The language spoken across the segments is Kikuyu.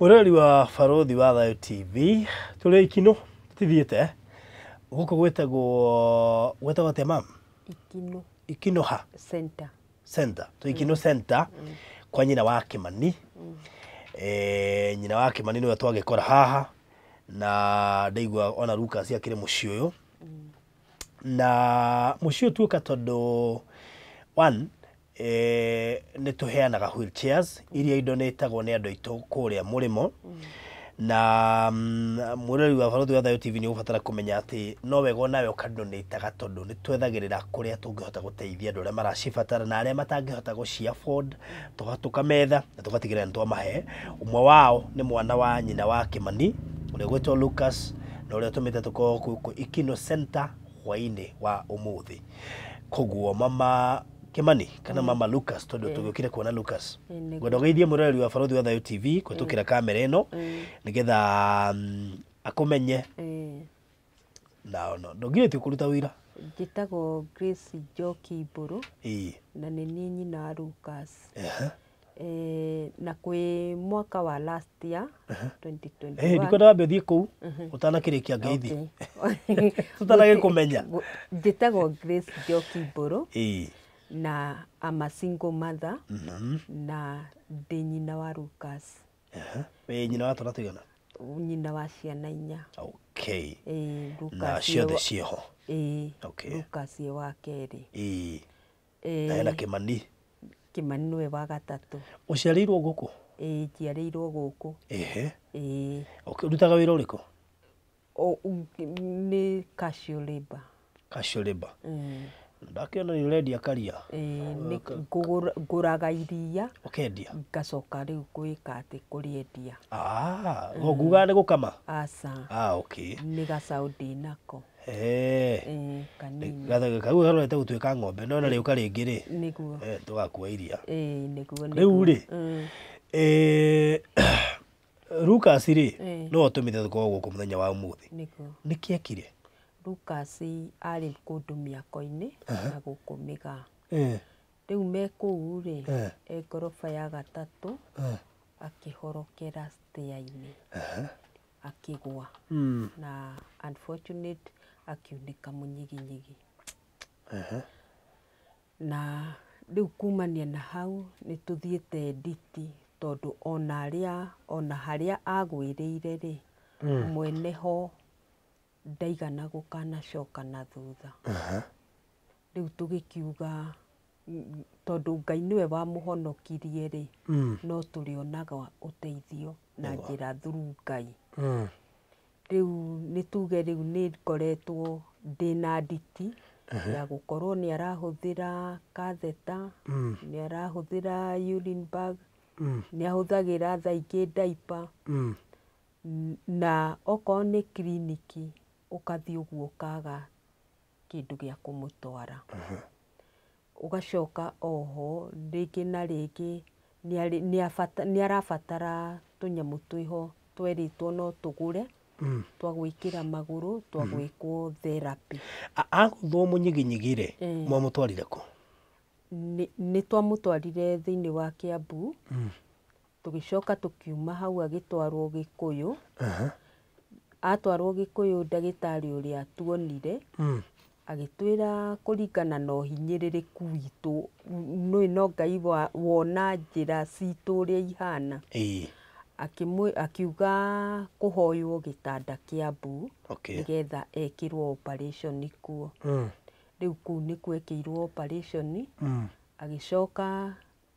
Mũrori wa Barũthi wa Thayũ TV, tũrĩ Ikinũ, tũtithiĩte gũkũ gwĩtagwo atĩa mam? Ikinũ. Ikinũ ha? Center. Center. Twĩ Ikinũ Center kwa nyina wa Kĩmani. Nyina wa Kĩmani nĩwe twagĩkora haha na ndaigua ona Lucas akĩrĩ mũciĩ ũyũ. Na mũciĩ ũyũ tuoka tondũ one, nĩ tũheanaga wheelchairs iria idonĩtagwo nĩ andũ aitũ kũrĩa mũrĩmo. Na mwĩroreri wa Barũthi wa Thayũ TV nĩ ũgũbatara kũmenya atĩ no wega onawe ũkadonĩtaga tondũ nĩ twethagĩrĩra kũrĩa tũngĩhota gũteithia andũ arĩa maracibatara na arĩa matangĩhota gũci afford, tũkametha na tũgatigĩrĩra nĩ twamahe. Ũmwe wao nĩ mwana wa nyina wa Kĩmani ũrĩa ũgwĩtwo Lucas na ũrĩa ũtũmĩte tũkorwo gũkũ Ikinũ Center hwaĩ-inĩ wa ũmũthĩ. Koguo mama Kĩmani kana mama Lucas tondũ tũgĩũkire kuona Lucas. Ngwenda ũgeithie mwĩroreri wa Barũthi wa Thayũ TV kũhĩtũkĩra kamera ĩno nĩgetha akũmenye na ndũngirĩtio kũruta wĩra. Njĩtagwo Grace Njoki Mbũrũ na nĩ niĩ nyina wa Lucas. Na kwĩ mwaka wa last year 2021. Ndikwenda wambe ũthiĩ kũu ũtanakĩrĩkia ngeithi. Tũtanagĩkũmenya. Njĩtagwo Grace Njoki Mbũrũ na I'm a single mother na ndĩ nyina wa Lucas. Wĩ nyina wa twana tũigana? Nyina wa ciana inya. Okay. Na ciothe ciĩho? Lucas ye wa kerĩ. Na hena Kĩmani? Kĩmani nĩwe wa gatatũ. Ũciarĩirwo gũkũ? Ĩĩ, njiarĩirwo gũkũ. Okay, ũrutaga wĩra ũrĩkũ? Nĩ casual labour. Casual labour. Ndakĩona nĩ ũrendia karia. Ngũraga iria. Ũkendia? Ngacoka rĩu gwĩka atĩ kũrĩendia. Ngugaga nĩ gũkama? Aca. Okay. Nĩ gacaũ ndĩnako. Kanini. Kau karorete gũtuĩka ng'ombe no na rĩũka rĩngĩ rĩ. Nĩguo. Tũgakua iria. Nĩguo. Rĩu rĩ, Lucas rĩ, no ũtũmĩte tũkorwo gũkũ mũthenya wa ũmũthĩ. Nĩguo. Nĩkĩ ekire? Lucas arĩ kũndũ mĩako-inĩ na gũkũ Mĩgaa. Rĩu me kũu rĩ, e ngoroba ya gatatũ akĩhorokera stair-inĩ. Akĩgũa. Na unfortunate akiunĩka mũnyiginyigi. Na rĩu kumania na hau nĩ tũthiĩte nditi tondũ ona harĩa agwĩrĩire rĩ, mwene ho ndaigana gũkanacoka na thutha. Rĩu tũgĩkiuga tondũ Ngai nĩwe wamũhonokirie rĩ, no tũrĩonaga ũteithio na njĩra through Ngai. Rĩu nĩ tuge rĩu nĩ ngoretwo ndĩna nditi ya gũkorwo nĩ arahũthĩra catheter, nĩ arahũthĩra urine bag, nĩ ahũthagĩra thaa ingĩ diaper, na okorwo nĩ kiriniki ũkathiĩ ũguo ũkaga kĩndũ gĩa kũmũtwara. Ũgacoka oho rĩngĩ na rĩngĩ nĩ arabatara tũnyamũ twĩho twerĩtwo no tũgũre twa gwĩkĩra magũrũ twa gwĩkwo therapy. Agũthwo mũnyiginyigi rĩ, mwamũtwarire kũ? Nĩ twamũtwarire thĩinĩ wa Kiambu. Tũgĩcoka tũkiuma hau agĩtwarwo Gĩkũyũ. Atwarwo Gĩkũyũ ndagĩtarĩ ũrĩa tuonire agĩtwĩra kũringana na ũhinyĩrĩrĩku witũ nĩ no Ngai wona njĩra citũ ũrĩa ihana. Akiuga kũhoywo gĩtanda Kiambu nĩgetha ekĩrwo operation kuo. Rĩu kũu nĩkuo ekĩirwo operation. Agĩcoka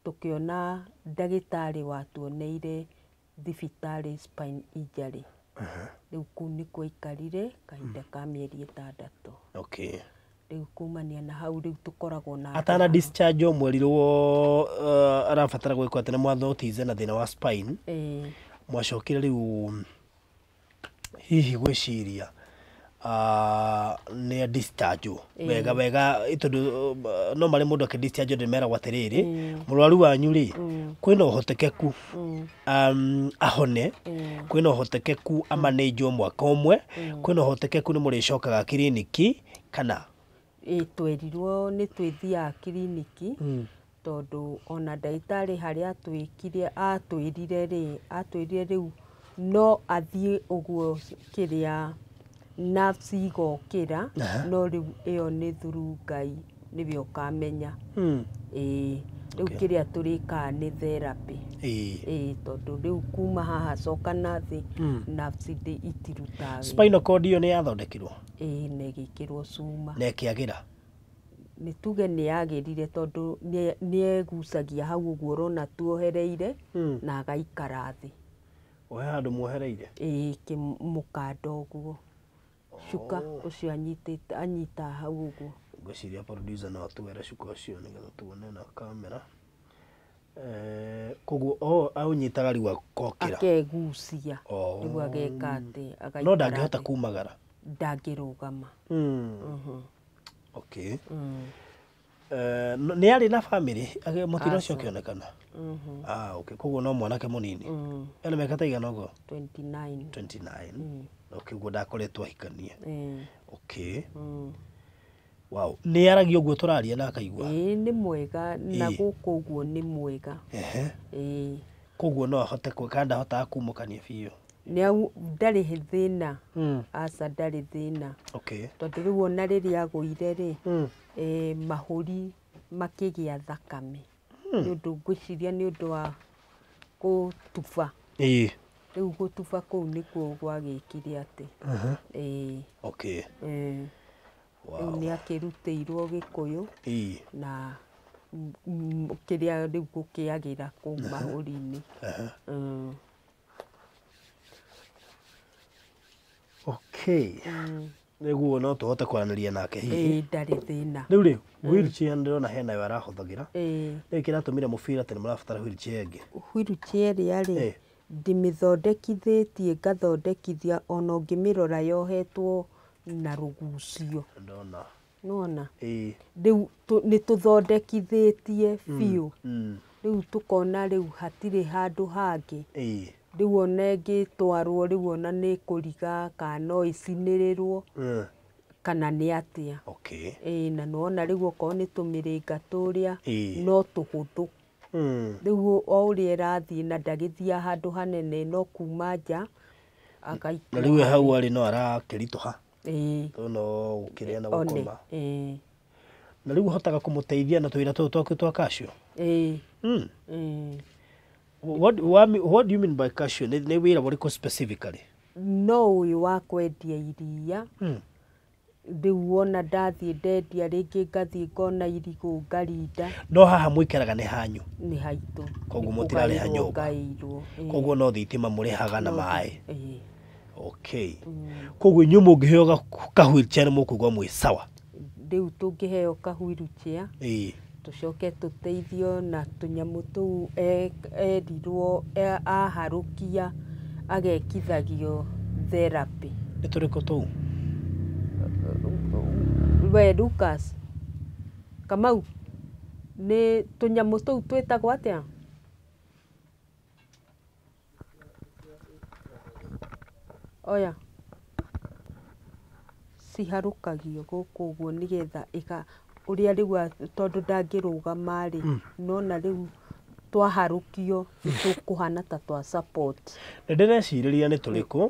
tũkĩona ndagĩtarĩ watuoneire thibitarĩ spine injury. Rĩu kũu nĩkuo aikarire kahinda ka mĩeri 6. Rĩu kumania na hau rĩu tũkoragwo na atana discharge mwerirwo arabatara gwĩkwo atĩ nĩ mwathotize na thĩna wa spine. Mwacokire rĩu hihi gwĩciria nĩ discharge wega wega tondũ no marĩ mũndũ akĩ discharge ndĩ meragwo atĩrĩrĩ mũrwaru wanyu rĩ kwĩna ũhotekeku ahone, kwĩna ũhotekeku amanĩnjwo mwaka ũmwe, kwĩna ũhotekeku nĩ mũrĩcokaga kiriniki kana twerirwo nĩ twĩthiaga kiriniki. Tondũ ona ndagĩtarĩ harĩa atwĩkire atwĩrire rĩ, atwĩrire rĩu no athiĩ ũguo kĩrĩa nerves igokĩra, no rĩu ĩyo nĩ through Ngai nĩwe ũkamenya. Ĩĩ, rĩu kĩrĩa tũrĩkaga nĩ therapy. Ĩĩ, tondũ rĩu kuma haha coka na thĩ, nerves itirutaga wĩra. Spinal cord ĩyo nĩ yathondekirwo? Ĩĩ, na ĩgĩkĩrwo cuma. Na ĩkĩagĩra? Nĩ tuge nĩ yagĩrire tondũ nĩ egucagia hau ũguo ũrona tuohereire, na agaikara thĩ. Ohe handũ muohereire? Ĩĩ, mũkanda ũguo. Cuka ũcio anyitĩte, anyitaga hau ũguo. Ngwĩciria producer no atwere cuka ũcio nĩgetha tuone na kamera. Koguo aũnyitaga rĩu akokĩra. Akegucia. Rĩu ageka atĩ, agaikara. No ndangĩhota kumagara? Ndangĩrũgama. Okay. Nĩ arĩ na family mũtino ũcio ũkĩonekana? Okay. Koguo no mwanake mũnini. Ena mĩaka ta igana ũguo? 29. 29. Okay, ũguo ndakoretwo ahikanie. Okay. Wow. Nĩ aragia ũguo tũraria na akaigua? Ĩĩ, nĩ mwega na gũkũ ũguo nĩ mwega. Ĩĩ. Koguo no ahote kana ndahotaga kumũkania biũ? Nĩ ndarĩ thĩna. Aca ndarĩ thĩna. Okay. Tondũ rĩu ona rĩrĩa agũire rĩ, mahũri makĩgĩa thakame. Nĩ ũndũ ngwĩciria nĩ ũndũ wa gũtuba. Ĩĩ. Rĩu gũtuba kũu nĩkuo gwagĩkire atĩ. Ĩĩ. Okay. Rĩu nĩ akĩrutĩirwo Gĩkũyũ. Na kĩrĩa rĩu gũkĩagĩra kũu mahũri-inĩ. Okay. Nĩguo no tũhote kwaranĩria nake hihi. Ĩĩ, ndarĩ thĩna. Rĩu rĩ, wheelchair ndĩrona hena yo arahũthagĩra. Ĩĩ. Nĩkĩ kĩratũmire mũbira atĩ nĩ mũrabatara wheelchair ĩngĩ? Wheelchair ĩrĩa rĩ, ndĩmĩthondekithĩtie ngathondekithia ona ũngĩmĩrora yohetwo na rũgucio. Ndona. Nĩwona? Ĩĩ. Rĩu nĩ tũthondekithĩtie biũ. Rĩu tũkona rĩu hatirĩ handũ hangĩ. Ĩĩ. Rĩu ona ĩngĩtwarwo rĩu ona nĩ kũriga kana no ĩcinĩrĩrwo kana nĩ atĩa. Okay. Ĩĩ, na nĩwona rĩu okorwo nĩ tũmĩrĩnga tũrĩa no tũhũthũ. Rĩu o ũrĩa ĩrathiĩ na ndagĩthiaga handũ hanene no kuma nja agaikara. Na rĩu hau arĩ no arakĩritũha. Ĩĩ. Tondũ no gũkĩrĩa na gũkoma. Ĩĩ. Na rĩu ũhotaga kũmũteithia na tũwĩra tũtũ twaku twa kacio? Ĩĩ. What do you mean by cashew? Nĩ wĩra ũrĩkũ specifically? No ũyũ wa kwendia iria. Rĩu wona ndathiĩ ndendia rĩngĩ ngathiĩ ngona irigũ ngarinda. No haha mũikaraga nĩ hanyu? Nĩ haitũ. Koguo mũtirarĩha nyũmba? Koguo no thitima mũrĩhaga na maĩ? Ĩĩ. Okay. Koguo inyuĩ mũngĩheo ka wheelchair nĩ mũkũigua mwĩ sawa? Rĩu tũngĩheo ka wheelchair, tũcoke tũteithio na tũnyamũ tũu erirwo aharũkia agekithagio therapy. Nĩ tũrĩkũ tũu? We Lucas Kamau, nĩ tũnyamũ tũu twĩtagwo atĩa? Oya. Ciharũkagio gũkũ ũguo nĩgetha ĩka ũrĩa rĩu tondũ ndangĩrũgama rĩ, nona rĩu twaharũkio tũkũhana ta twa support. Nĩ ndĩrecirĩria nĩ tũrĩkũ,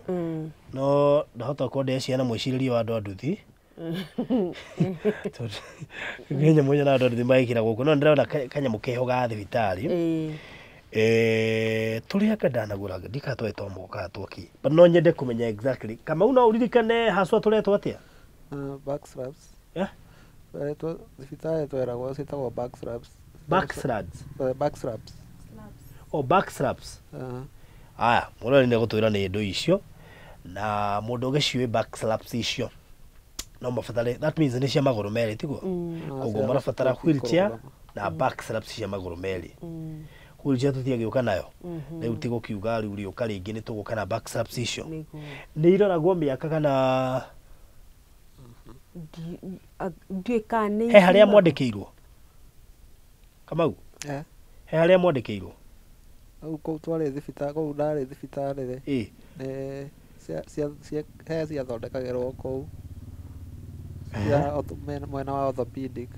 no ndahota gũkorwo ndĩreciria na mwĩcirĩrie wa andũ a nduthi. Tondũ nyamũ nyonaga andũ a nduthi magĩkĩra gũkũ, no nĩndĩrona kanyamũ keho ga thibitarĩ. Tũrĩa anga ndanagũra ndikana twetwo moko kana twaki. But no nyende kũmenya exactly. Kamau no ũririkane haswa tũretwo atĩa? Back straps. Yeah? Thibitarĩ tweragwo ciĩtagwo back straps. Back straps? Back straps. Oh, back straps. Aya, mũrori nĩ gũtwĩra nĩ indo icio na mũndũ ũgĩciũĩ back straps icio no mabatare, that means nĩ cia magũrũ merĩ tiguo? Koguo marabatara wheelchair na back straps cia magũrũ merĩ. Wheelchair tũtiagĩũka nayo. Rĩu ti gũkiuga rĩu rĩũka rĩngĩ nĩ tũgũka na back straps icio. Nĩ iroragwo mĩaka kana ndiũĩ kana nĩ he harĩa mwandĩkĩirwo? Kamau? He harĩa mwandĩkĩirwo? Rĩu kũu twarĩ thibitarĩ, kũu ndarĩ thibitarĩ rĩ, nĩ he ciathondekagĩrwo kũu. Cia mwena wa orthopedic.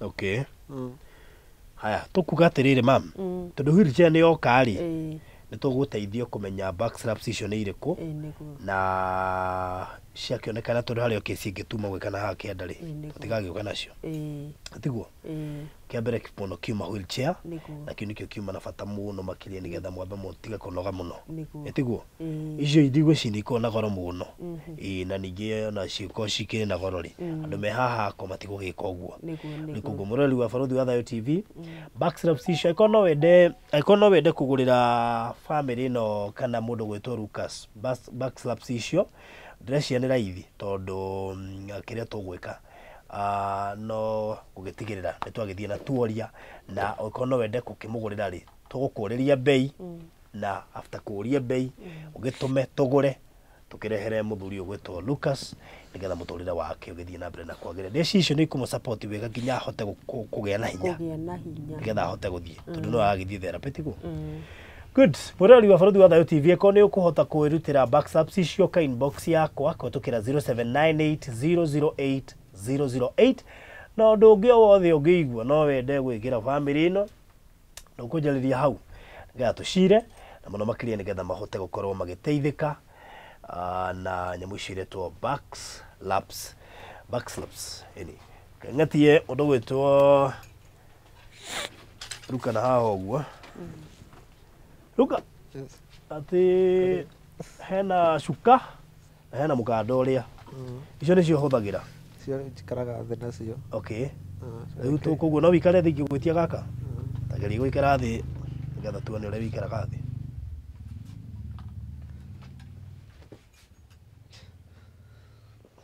Okay. Haya, tũkuga atĩrĩrĩ mam, tondũ wheelchair nĩ yoka rĩ, nĩ tũgũteithio kũmenya back straps icio nĩ irĩkũ, na ciakĩonekana tondũ harĩ o kesi ĩngĩ gwĩka na haha kĩanda rĩ, tũtigagĩũka nacio. Tiguo? Kĩa mbere mũno kiuma wheelchair, na kĩu nĩkĩo kiuma na bata mũno makĩria nĩgetha mwambe mũtige kũnoga mũno. Tiguo? Icio ndigwĩciria nĩ ikoragwo na goro mũno. Ĩĩ, na ningĩ ona cikorwo cikĩrĩ na goro rĩ, andũ me haha hakwa matigũgĩka ũguo. Nĩ koguo mũrori wa Barũthi wa Thayũ TV, backstraps icio angĩkorwo no wende kũgũrĩra family ĩno kana mũndũ gwĩtwo Lucas backstraps icio, ndĩreciria nĩ raithi tondũ kĩrĩa tũgwĩka no gũgĩtigĩrĩra nĩ twagĩthiĩ na tuoria, na angĩkorwo no wende gũkĩmũgũrĩra rĩ, tũgũkũrĩria bei, na after kũũria bei ũgĩtũme tũgũre tũkĩrehere mũthuri ũgwĩtwo Lucas nĩgetha mũtũrĩre wake ũgĩthiĩ na mbere na kwagĩra. Ndĩciria icio nĩ ikũmũ-support wega nginya ahote kũgĩa na hinya, nĩgetha ahote gũthiĩ tondũ no aragĩthiĩ therapy, tiguo? Good. Mũrori wa Barũthi wa Thayũ TV, akorwo nĩ ũkũhota kwĩrutĩra backstraps icio, ka inbox yakwa kũhĩtũkĩra 0798008008, na ũndũ ũngĩ o wothe ũngĩigua no wende gwĩkĩra family ĩno, nũkũnjarĩria hau nĩgetha tũcire na mũno makĩria nĩgetha mahote gũkorwo magĩteithĩka na nyamũ icio iretwo backslaps. Backslaps ĩni ng'atie ũndũ gwĩtwo Ruka na haha ũguo. Ruka, atĩ hena cuka na hena mũkanda ũrĩa, icio nĩcio hũthagĩra? Icio njikaraga thĩ nacio. Okay. Rĩu tũkũguo no wĩikare thĩ ingĩgwĩtia gaka, tageria gũikara thĩ nĩgetha tuone ũrĩa wĩikaraga thĩ.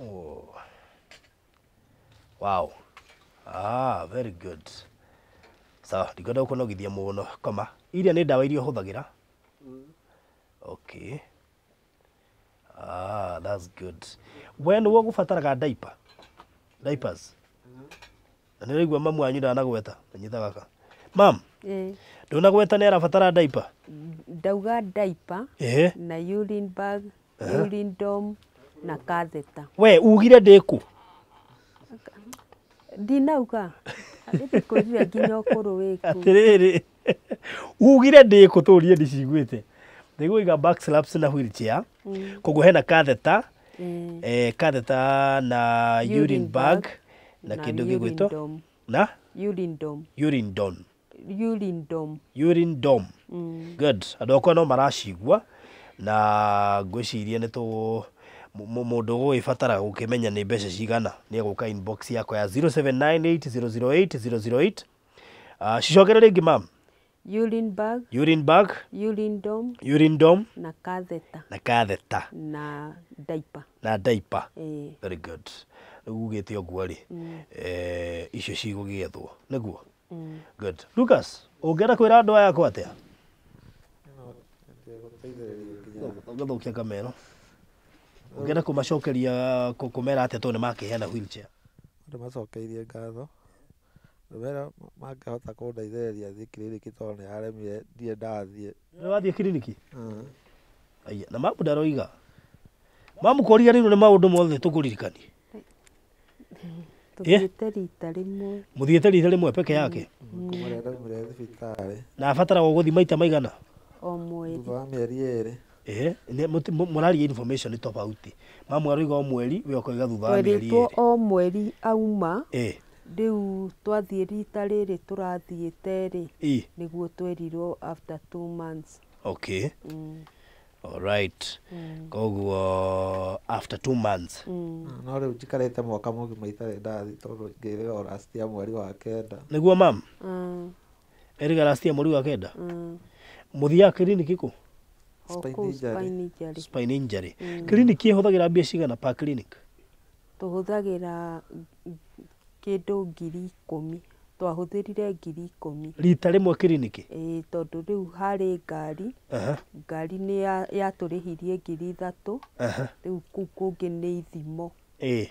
Oh. Wow. Ah, very good. Sawa, ndikwenda gũkũnogithia mũno. Koma. Iria nĩ ndawa iria ũhũthagĩra? Okay. Ah, that's good. We nĩwe ũgũbataraga diaper? Diapers? Na nĩ ũraigua mamu wanyu ndanagweta? Nyita gaka. Mam, ndũnagweta nĩ arabatara diaper? Ndauga diaper na urine bag, urine dome na catheter. We ugire ndĩkũ? Ndinauga. Ndĩkwĩrire nginya ũkũrũ wĩkũ. Atĩrĩrĩ, ugire ndĩkũ tũrie ndiciguĩte. Ndĩgũiga back slaps na wheelchair. Koguo hena catheter, catheter na urine bag na kĩndũ gĩgwĩtwo na urine dome. Urine dome. Urine dome. Urine dome. Good. Andũ akwa no maracigua na ngwĩciria nĩ tũ mũndũ ũgũgĩbatara gũkĩmenya nĩ mbeca cigana nĩ egũka inbox yakwa ya 0798008008. Cicokere rĩngĩ mam. Urine bag, urine bag, urine dome, urine dome na catheter, na catheter na diaper, na diaper. Very good. Rĩu ugĩte ũguo rĩ, icio cigũgĩethwo nĩguo. Good. Lucas, ũngĩenda kwĩra andũ aya kwa atĩa? Ũngĩthũkia kamero. Ũngĩenda kũmacokeria kũmera atĩa tondũ nĩ makĩheana wheelchair? Ndĩmacokeirie ngatho. Ndĩmera mangĩhota kũndeithĩrĩria thiĩ kiriniki tondũ nĩ yaremire ndirĩ ndathiĩ. Nĩ wathiĩ kiriniki? Aya, na mamu ndaroiga. Mamu kũriganĩrwo nĩ maũndũ mothe tũkũririkanie. Tũthiĩte rita rĩmwe. Mũthiĩte rita rĩmwe peke yake? Kuma rĩrĩa ndaumire thibitarĩ. Na abataraga gũthiĩ maita maigana? O mweri. Thutha wa mĩeri ĩĩrĩ. Mũraria information tofauti. Mamu aroiga o mweri, we ũkoiga thutha wa mĩeri ĩĩrĩ. Tweritwo o mweri auma. Rĩu twathiĩ rita rĩrĩ tũrathiĩte rĩ, nĩguo twerirwo after 2 months. Okay. All right. Koguo after 2 months. No rĩu njikarĩte mwaka mũgima itarĩ ndathiĩ tondũ ngĩrĩga o last year mweri wa kenda. Nĩguo mam? Erĩga last year mweri wa kenda? Mũthiaga kiriniki kũ? Spine injury. Spine injury. Kiriniki ĩhũthagĩra mbia cigana per clinic? Tũhũthagĩra kĩndũ 10,000. Twahũthĩrire 10,000. Rita rĩmwe kiriniki? Ĩĩ, tondũ rĩu harĩ ngari. Ngari nĩ yatũrĩhirie 3,000. Rĩu kũu kũngĩ nĩ ithimo. Ĩĩ.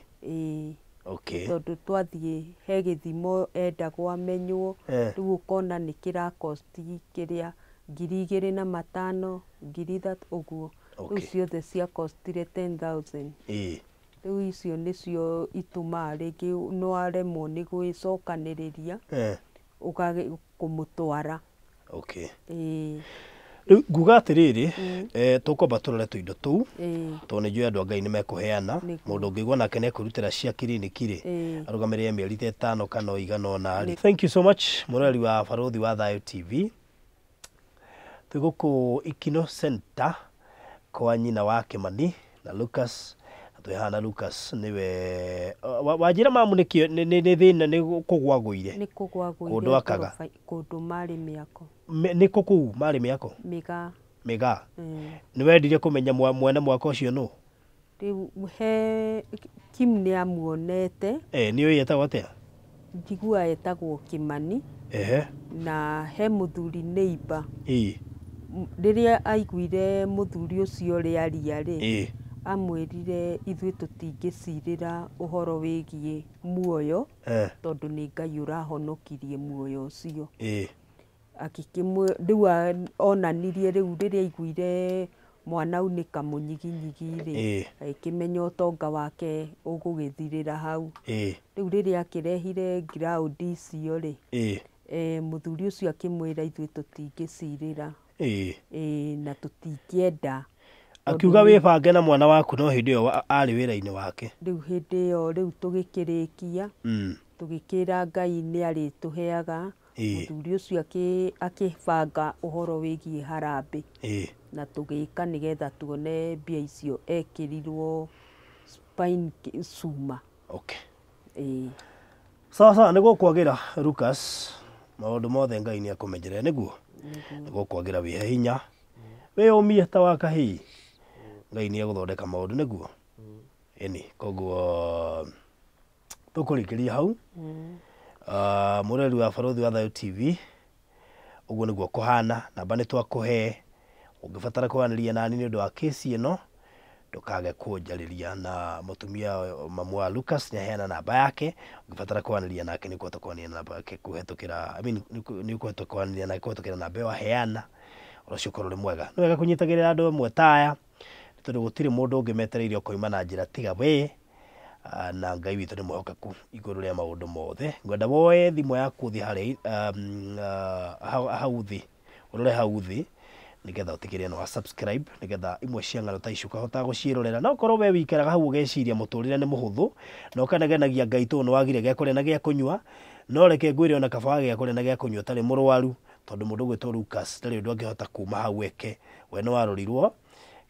Okay. Tondũ twathiĩ he gĩthimo endagwo amenywo. Rĩu ũkona nĩ kĩrakosti kĩrĩa 2,500, 3,000 ũguo. Rĩu ciothe ciakostire 10,000. Ĩĩ. Rĩu icio nĩcio itũmaga rĩngĩ no aremwo nĩ gwĩcokanĩrĩria ũkage kũmũtwara. Okay. Ĩĩ. Rĩu nguga atĩrĩrĩ, tũkwamba tũrore tũindo tũu, tondũ nĩ njũĩ andũ a Ngai nĩ mekũheana. Mũndũ ũngĩigua nake nĩ ekwĩrutĩra cia kiriniki rĩ, arũgamĩrĩre mĩeri ta 5 kana ĩigana ũna rĩ. Thank you so much mũroreri wa Barũthi wa Thayũ TV. Twĩ gũkũ Ikino Center kwa nyina wa Kĩmani na Lucas. Twĩ haha na Lucas nĩwe wanjĩra mamu nĩkĩ nĩ thĩna nĩ kũgwagũire. Nĩ kũgwagũire Kũndũ akaga. Kũndũ marĩ mĩako. Nĩ kũ kũu marĩ mĩako? Mĩgaa. Mĩgaa. Nĩ wendire kũmenya mwene mwako ũcio nũ? Rĩu he Kim nĩ amuonete. Nĩ ũĩ etagwo atĩa? Njiguaga etagwo Kĩmani. Na he mũthuri neighbor. Rĩrĩa aiguire mũthuri ũcio ũrĩa aria rĩ, amwĩrire ithuĩ tũtingĩcirĩra ũhoro wĩgiĩ muoyo, tondũ nĩ Ngai ũrahonokirie muoyo ũcio. Rĩu onanirie rĩu rĩrĩa aiguire mwana aunĩka mũnyiginyigi rĩ, agĩkĩmenya ũtonga wake ũgũgĩthirĩra hau. Rĩu rĩrĩa akĩrehire ground icio rĩ, mũthuri ũcio akĩmwĩra ithuĩ tũtingĩcirĩra. Na tũtingĩenda. Akiuga wĩbange na mwana waku no hĩndĩ ĩyo arĩ wĩra-inĩ wake. Rĩu hĩndĩ ĩyo rĩu tũgĩkĩrĩkia, tũgĩkĩra Ngai nĩ arĩtũheaga. Mũthuri ũcio akĩbanga ũhoro wĩgiĩ harambĩ. Na tũgĩka nĩgetha tuone mbia icio ekĩrirwo spine cuma. Okay. Sawa sawa, nĩguo kwagĩra Lucas, maũndũ mothe Ngai nĩ akũmenyerera nĩguo. Nĩguo kwagĩra wĩhe hinya. Wĩyũmie ta wa kahĩĩ. Ngai nĩ egũthondeka maũndũ nĩguo. Ĩni, koguo tũkũrĩkĩria hau. Mũroreri wa Barũthi wa Thayũ TV, ũguo nĩguo kũhana, namba nĩ twakũhe. Ũngĩbatara kwaranĩria nani nĩ ũndũ wa kesi ĩno, ndũkage kũnjarĩria na mũtumia mamu wa Lucas nĩ aheana namba yake. Ũngĩbatara kwaranĩria nake nĩ ũkũhota kwaranĩria na namba yake kũhetũkĩra, I mean, nĩ ũkũhota kwaranĩria nake kũhetũkĩra namba ĩyo aheana. Ũndũ ũcio ũkorwo ũrĩ mwega. Nĩ wega kũnyitagĩrĩra andũ amwe ta aya, tondũ gũtirĩ mũndũ ũngĩ metereire ũkoima na njĩra tiga we. Na Ngai witũ nĩ mwĩhokeku igũrũ rĩa maũndũ mothe. Ngwenda woe thimũ yaku ũthiĩ harĩa hau thĩ, ũrore hau thĩ nĩgetha ũtigĩrĩre nĩ wa subscribe, nĩgetha imwe cia ng'ano ta ici ũkahota gũciĩrorera. Na okorwo we wĩikaraga hau ũgeciria mũtũrĩre nĩ mũhũthũ na ũkanegenagia Ngai tondũ nĩ wagire gĩa kũrĩa na gĩa kũnyua, no reke ngwĩre ona kaba wage gĩa kũrĩa na gĩa kũnyua ũtarĩ mũrwaru, tondũ mũndũ ũgwĩtwo Lucas ndarĩ ũndũ angĩhota kuma hau eke. We nĩ warorirwo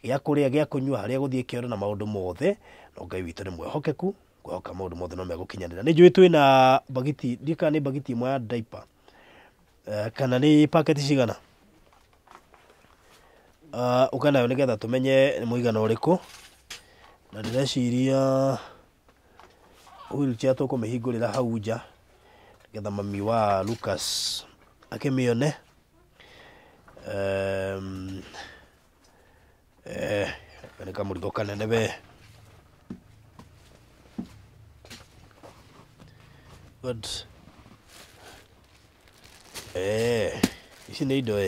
gĩa kũrĩa gĩa kũnyua harĩa gũthiĩ kĩoro na maũndũ mothe, no Ngai witũ nĩ mwĩhokeku, ngwĩhoka maũndũ mothe no megũkinyanĩra. Nĩ njũĩ twĩna bagiti, ndiũĩ kana nĩ bagiti ĩmwe ya diaper, kana nĩ paketi cigana. Ũka nayo nĩgetha tũmenye nĩ mũigana ũrĩkũ. Na ndĩreciria wheelchair tũkũmĩhingũrĩra hau nja nĩgetha mami wa Lucas akĩmĩone. Nĩ kamũrigo kanene we. Good. Ici nĩ indo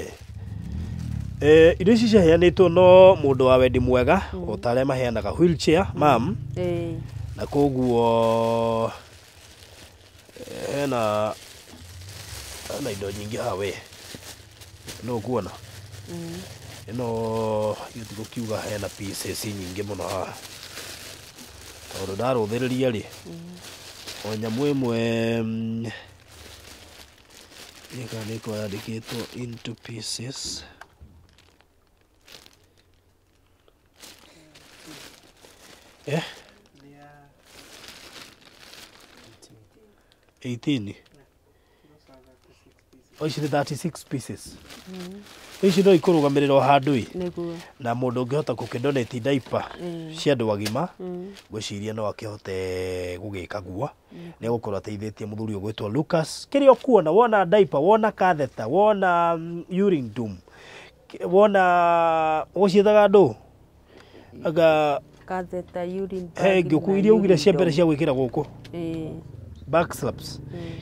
indo ici ciaheanĩtwo no mũndũ wa wendi mwega, o ta arĩa maheanaga wheelchair, mam. Na koguo hena indo nyingĩ haha we. No ũkuona. Ĩno gĩtigũkiuga hena pieces nyingĩ mũno haha. Tondũ ndarũthĩrĩria rĩ, o nyamũ ĩmwe ĩka nĩ ĩkoragwo yandĩkĩtwo into pieces. 18. Ici nĩ 36 pieces. Ici no ikũrũgamĩrĩra o handũ ĩ. Na mũndũ ũngĩhota gũkĩdonate diaper cia andũ agima, ngwĩciria no akĩhote gũgĩka guo. Nĩ egũkorwo ateithĩtie mũthuri ũgwĩtwo Lucas. Kĩrĩa ũkuona, wona diaper, wona catheter, wona urine dome, wona ũgũciĩtaga ndũ? Anga Catheter, urine he bag ngĩũku na iria ugire cia urine mbere dome. cia gwĩkĩra gũkũ. Back slaps.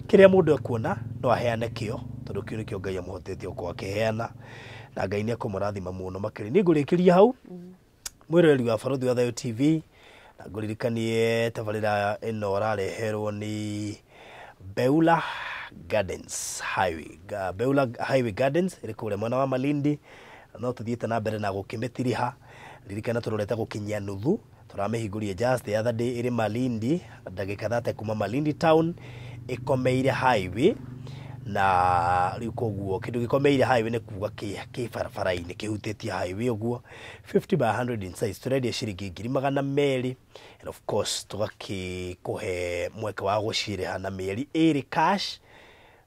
Kĩrĩa mũndũ ekuona no aheane kĩo, tondũ kĩu nĩkĩo Ngai amũhotete gũkorwo akĩheana, na Ngai nĩ ekũmũrathima mũno makĩria. Niĩ ngũrĩkĩria hau. Mwĩroreri wa Barũthi wa Thayũ TV, Na ngũririkanie tabarĩra ĩno ũrareherwo nĩ Beula Gardens Highway. Beula Highway Gardens ĩrĩ kũrĩa mwena wa Malindi, no tũthiĩte na mbere na gũkĩmĩtiriha. Ririkana tũrorete gũkinyia nuthu, tũramĩhingũrie just the other day ĩrĩ Malindi, ndagĩka 30 kuma Malindi town, ĩkomeire highway. Na rĩu koguo kĩndũ gĩkomeire highway nĩ kuga kĩ barabara-inĩ kĩhutĩtie highway ũguo. 50 by 100 in size, tũrendia ciringi 200,000, and of course tũgakĩkũhe mweke wa gũcirĩha na mĩeri 2 cash.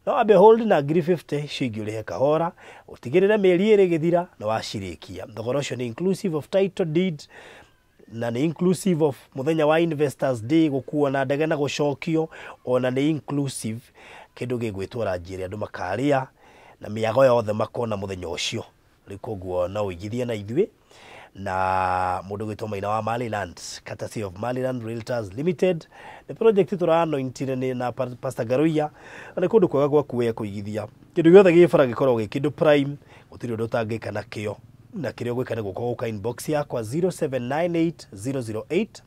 No ambe hold na 50,000 icio ingĩ ũrĩhe kahora, ũtigĩrĩre mĩeri 2 ĩgĩthira na wacirĩkia. Thogora ũcio nĩ inclusive of title deed, na nĩ inclusive of mũthenya wa Investors Day gũkuo na ndege na gũcokio, ona nĩ inclusive kĩndũ gĩgwĩtwo ranji ĩrĩa andũ makarĩa na mĩago yothe makona mũthenya ũcio. Rĩu koguo no ũigithie na ithuĩ na mũndũ gwĩtwo Maina wa Maryland, courtesy of Maryland Realtors Limited. Nĩ project tũranointire nĩ na Pastor Garuia, na nĩ kũndũ kwega gwa kuoya kũigithia. Kĩndũ gĩothe gĩ bara gĩkoragwo gĩ kĩndũ prime, gũtirĩ ũndũ ũtangĩka nakĩo. Na kĩrĩa ũgwĩka nĩ gũka gũka inbox yakwa 0798 008 008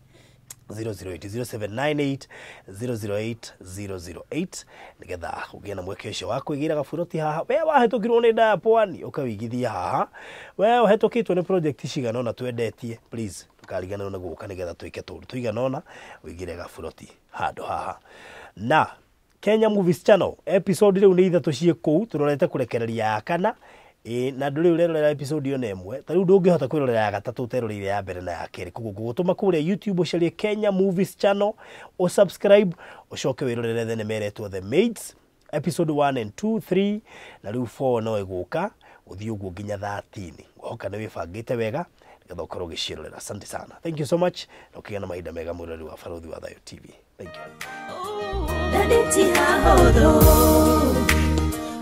0798 008 008 nigetha ũgĩe na mweke ũcio wa kũigĩra gaburoti haha. We wahĩtũkirwo nĩ ndaya pwani ũkawĩigithia haha, we ũhetũkĩtwo nĩ project cigana ũna twendetie, please ndũkariganĩrwo nĩ gũka nĩgetha twĩke tũndũ tũigana ũna ũigĩre gaburoti handũ haha. Na Kenya Movies Channel episode rĩu nĩ 3 ciĩ kũu, tũrorete kũrekereria ya kana. Na ndũrĩ ũrerorera episode ona ĩmwe, ta rĩu ndũngĩhota kwĩrorera ya gatatũ ũteroreire ya mbere na ya kerĩ. Koguo ngũgũtũma kũrĩa YouTube ũcarie Kenya Movies Channel, ũsubscribe, ũcoke wĩrorere thenema ĩretwo The Maids episode 1 and 2, 3 na rĩu 4 no ĩgũka ũthiĩ ũguo nginya 13. Ngũhoka nĩ wĩbangĩte wega nĩgetha ũkorwo ũgĩciĩrorera. Asante sana, thank you so much, na ũkĩgĩa na mahinda mega mwĩroreri wa Barũthi wa Thayũ TV. Thank you.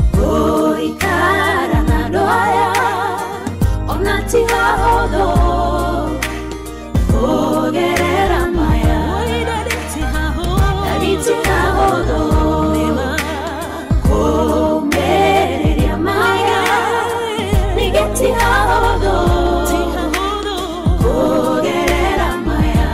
Goikara na doaya ona tihahodo ogerera maya tihahodo komereria maya nigetihahodo ogerera maya.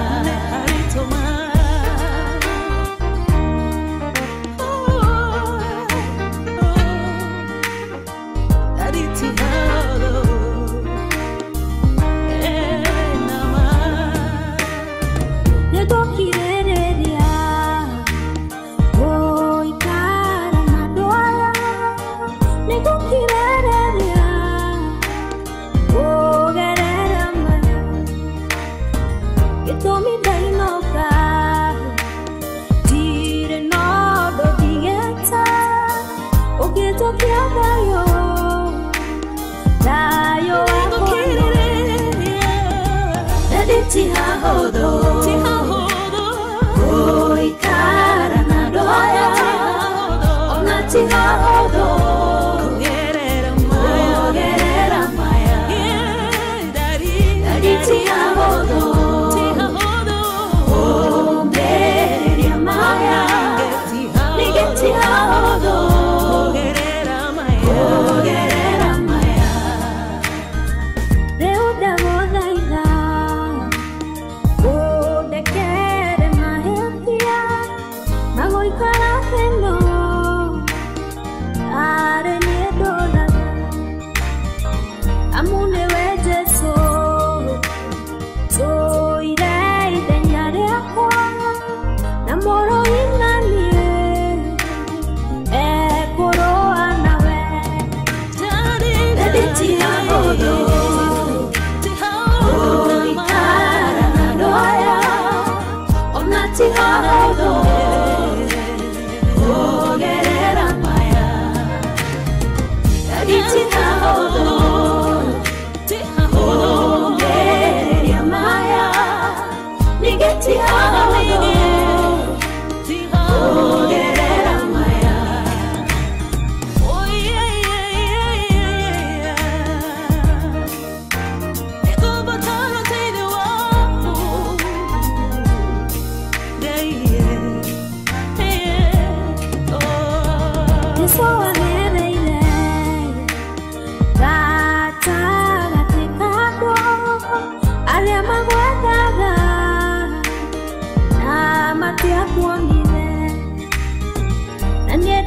Arĩa magwethaga.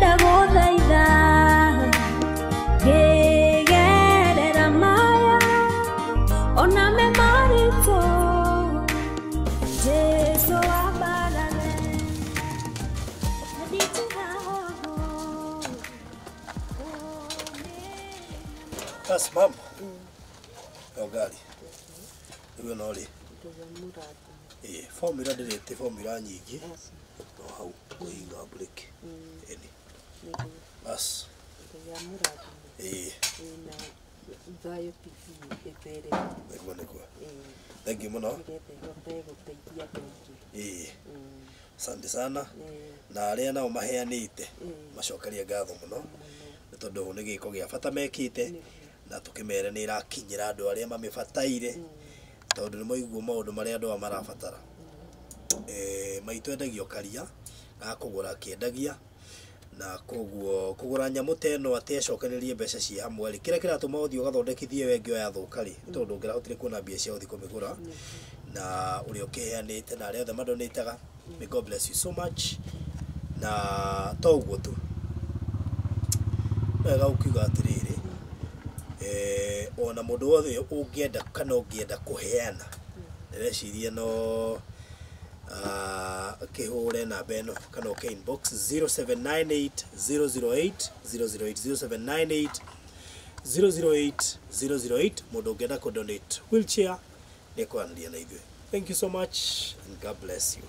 Ndagũthaitha ngĩgerera maya ona me maritũ, Jesũ ambarare nditigahogo. Basi mambo. Yo ngari. Rĩu ĩno rĩ, ĩĩ formula ndĩrĩte formula nyingĩ. No hau kũhinga breki. Ĩni. Bas. Ĩĩ. Thayo TV ĩthereme. Nĩguo nĩguo. Thank you mũno. Nĩgetha ĩhote gũteithia andũ aingĩ. Ĩĩ. Asante sana. Na arĩa nao maheanĩte macokerie ngatho mũno nĩ tondũ nĩ gĩko gĩa bata mekĩte, na tũkĩmere nĩ ĩrakinyĩra andũ arĩa mamĩbataire, tondũ nĩ maiguo maũndũ marĩa andũ aya marabatara. Maitũ endagio karia gakũgũra akĩendagia, na koguo kũgũra nyamũ ta ĩno atĩ acokererie mbeca ciĩ hamwe rĩ, kĩrĩa kĩratũma ũthiĩ ũgathondekithie we ngĩo yathũka rĩ, nĩ tondũ ndũngĩrahotire kuona mbia cia gũthiĩ kũmĩgũra. Na ũrĩa ũkĩheanĩte na arĩa othe madonĩtaga, may God bless you so much. Na to ũguo tu, wega ũkiuga atĩrĩrĩ, ona mũndũ wothe ũngĩenda kana ũngĩenda kũheana, ndĩreciria no kĩhũre namba ĩno kana ũke inbox 0798 008 008, 0798 008 008. Mũndũ ũngĩenda kũ donate wheelchair nĩ kwaranĩria na ithuĩ. Thank you so much and God bless you.